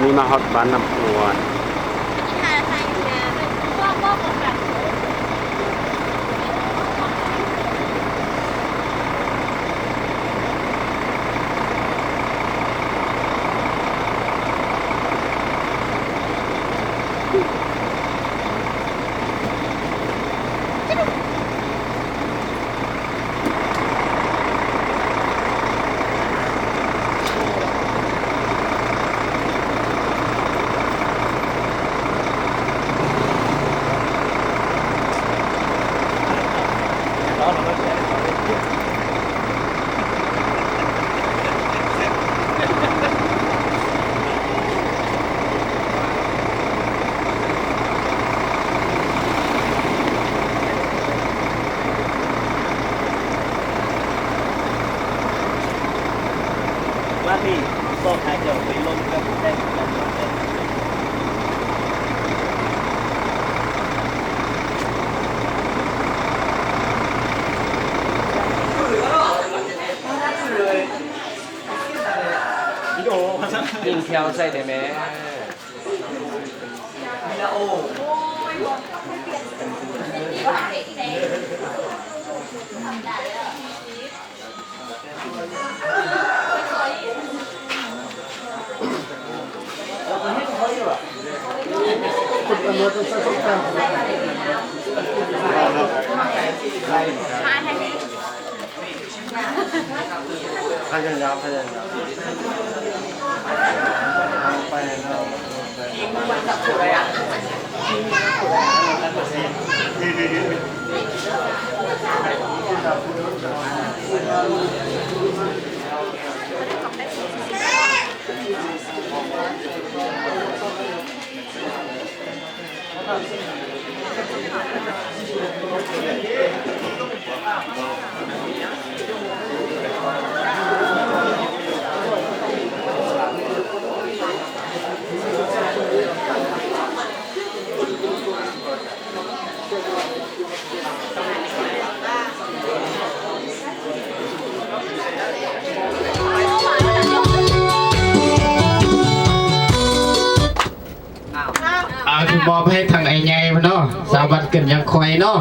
Li no ho pab nam puas. Yeej theo dây này mẹ. Moj peb thaj ej nyaj no, xav vas kws nyaj khuaj no.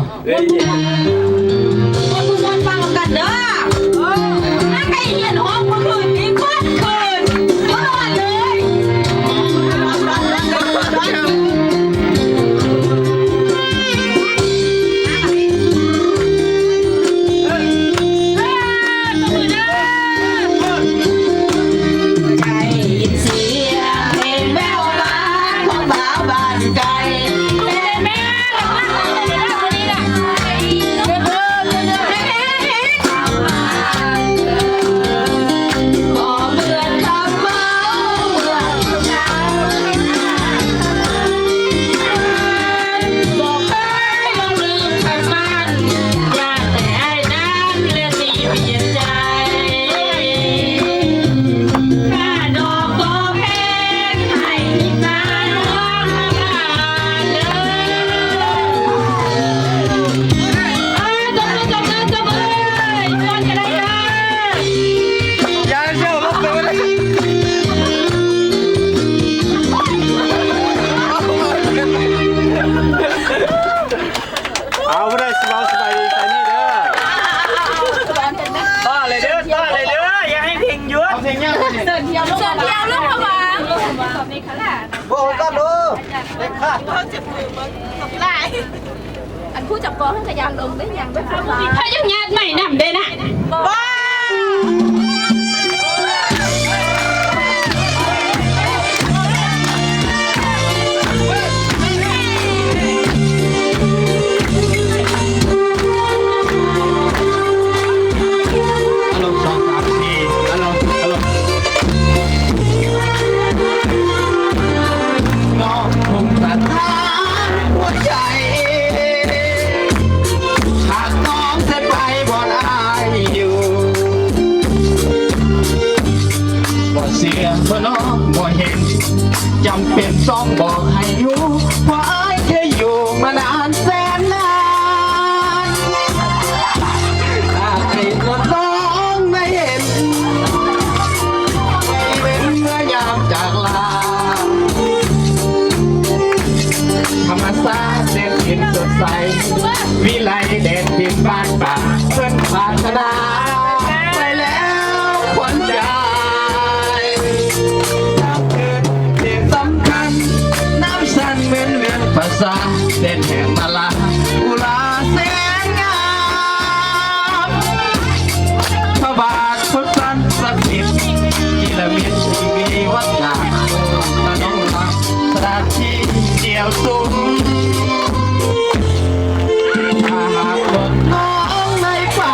Koj yog nyab mej nam de na. Xiam ua no muaj heev, cam pem xoob npaum hais yus, ua ai thiaj yus mas naj xeeb na. Ua xoob na heev, ua yam cas laj. สดใส วิไลแดดเด่นบานป่า เพิ่งพัฒนาไปแล้วขวัญใจ น้ำเกิดเขตสำคัญ น้ำสั้นเหมือนเวียงป่าซาง เด่นแห่งมาลา อุราแสนงาม พระบาททรงสถิต นิรมิตชีวิวัฒน์จาก ขนมหวาน สถานที่เดี่ยวสุด ถ้าหากหลงน้องในป่า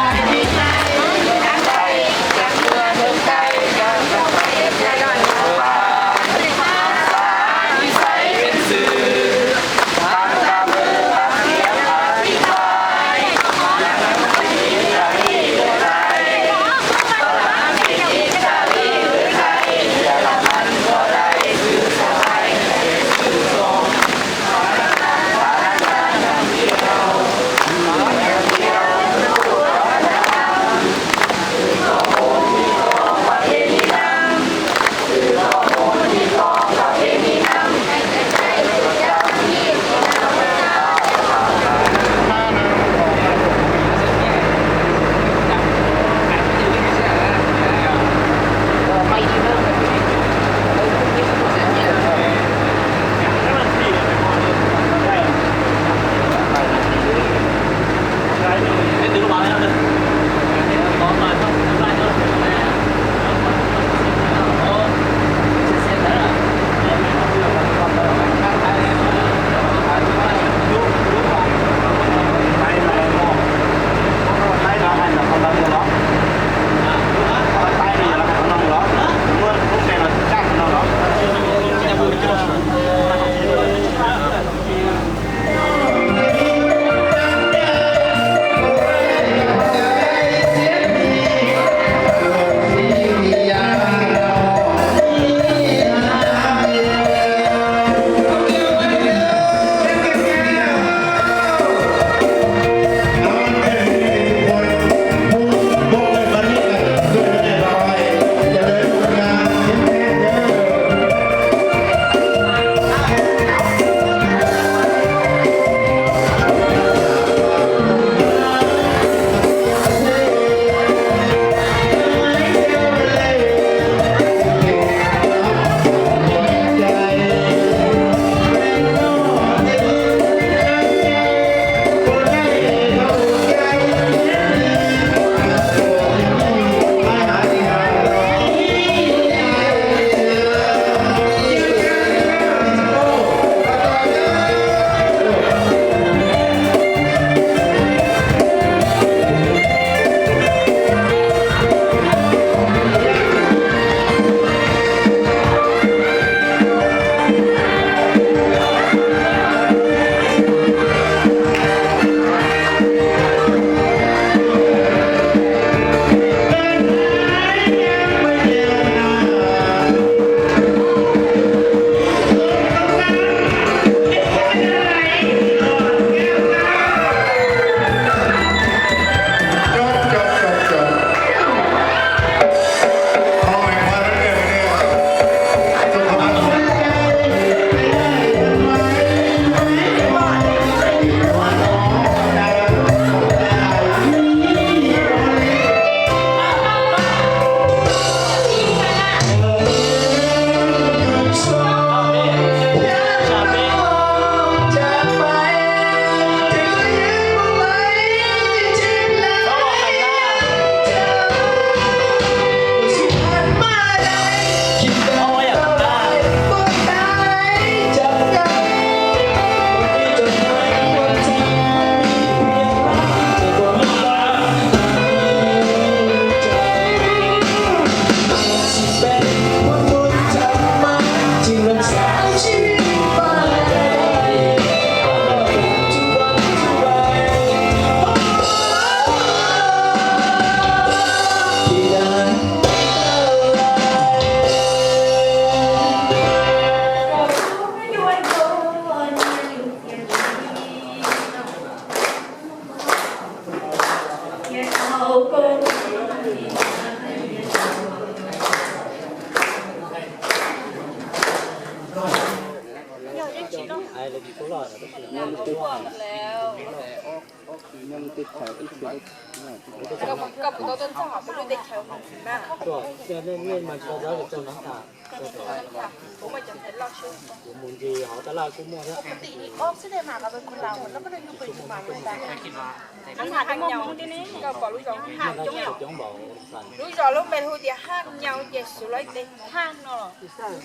Lub zos lub npe hu tias Haj Nyau ces xws lawv tej Haj no los.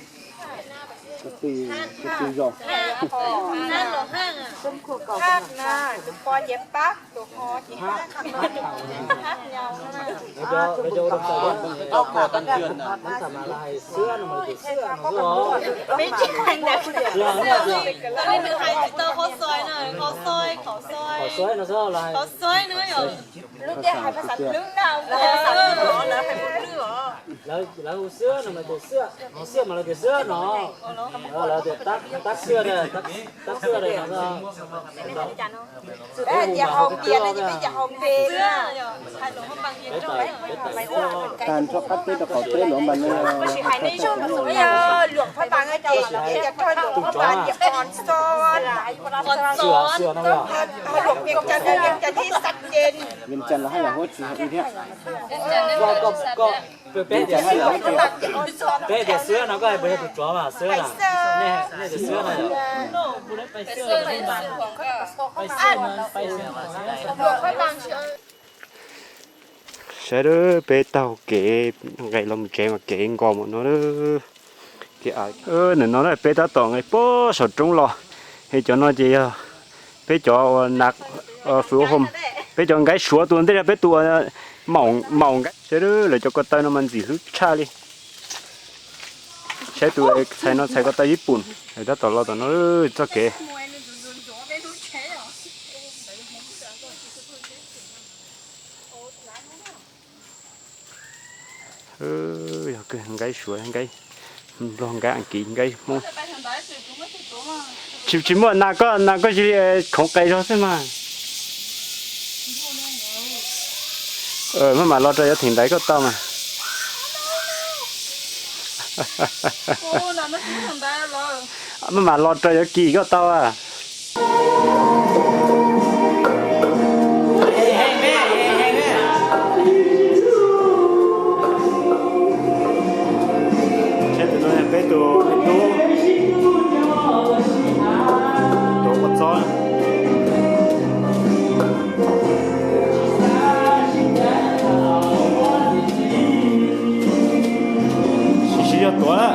Haj na, tus pog ces Pab, tus ho ces Haj. Peb tsis hais ntawd. Qhov xois no, qhov xois, qhov xois no yog. Lub teb hais phas xas Hmoob na, lawv hais mus lwj os. Lawv hu xwb no mas tias xwb, xiaj mas lawv tias xwb no. Lawv tias tab xwb, tab xwb no. Peb hais tias haus npias no ces peb tias haus npe na. Tag nrho qab teb rau qaum teb los mas no. Tab sis hais nej luam phab npas no ces peb tias rau luam phab npas tias on xo. Luam Vias Cas, Vias Cas thiaj xav ces. Vias Cas los haj yam huab tsis hais li thiab. Peb tias xwb no koj hais puas yog tus tsov mas xwb na? Nej tias xwb no. Saib peb taug kev nqes los mus tsev mas kev nkos mus no. Ntawm no peb tab tom nqes puag saum roob los, es cov no ces yog peb cov ua nas, fwm ua hom, peb cov nqaij suav tus ntej, peb tus ua maum nqaij. Saib lawv cov ko taw no mas ntxim hlub tshaj li. Saib tus txhais no txhais ko taw Yij Pum, tab tom los tom no txoj kev. Yog nqaij suav, nqaij nplog, nqaij Askiv, nqaij Hmoob. Tsis muaj nas koj, nas koj cia li khoov qes zog xwb mas. Maj mam los rau yuav theem ntaiv koj tau mas. Maj mam los rau yuav kis koj tau a. Saib tus no yog peb tus tub, tuav kua txob. Sim siv zog tuav na.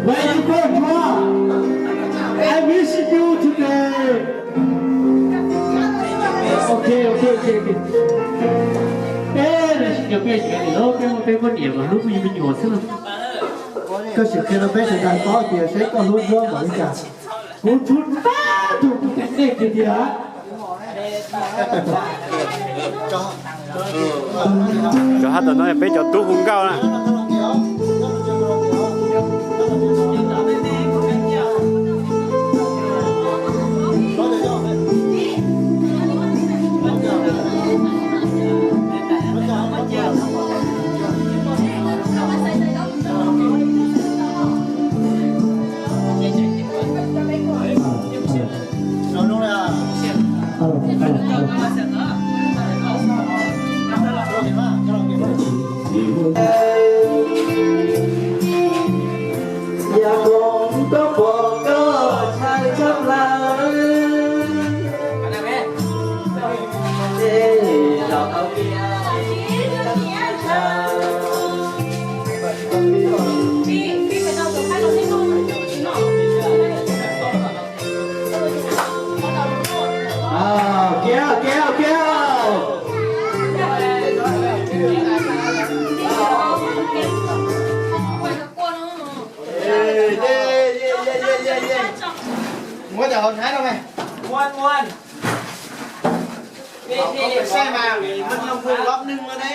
Where you go, Juan? I miss you today. Ok, ok, ok, ok. Peb los sib cov peb sib cov no, peb muaj peb poj niam mas hlub kuj yog me nyuam xwb no. Koj sim qhia rau peb sawv daws paub tias seb koj hlub Juan npaum li cas. Kuv tshuav tag nrho kuv tej dej kiag tiag. Cov hab tom no yog peb cov tub hu nkauj na. Yog koom koj pom koj tshaj tshaj plaws, tej zaum tau tias tshaj tshaj. Kiag, kiag, kiag. Cov hauv hnab no mas, muaj muaj, saib mas, muaj muaj lob neeg no ne.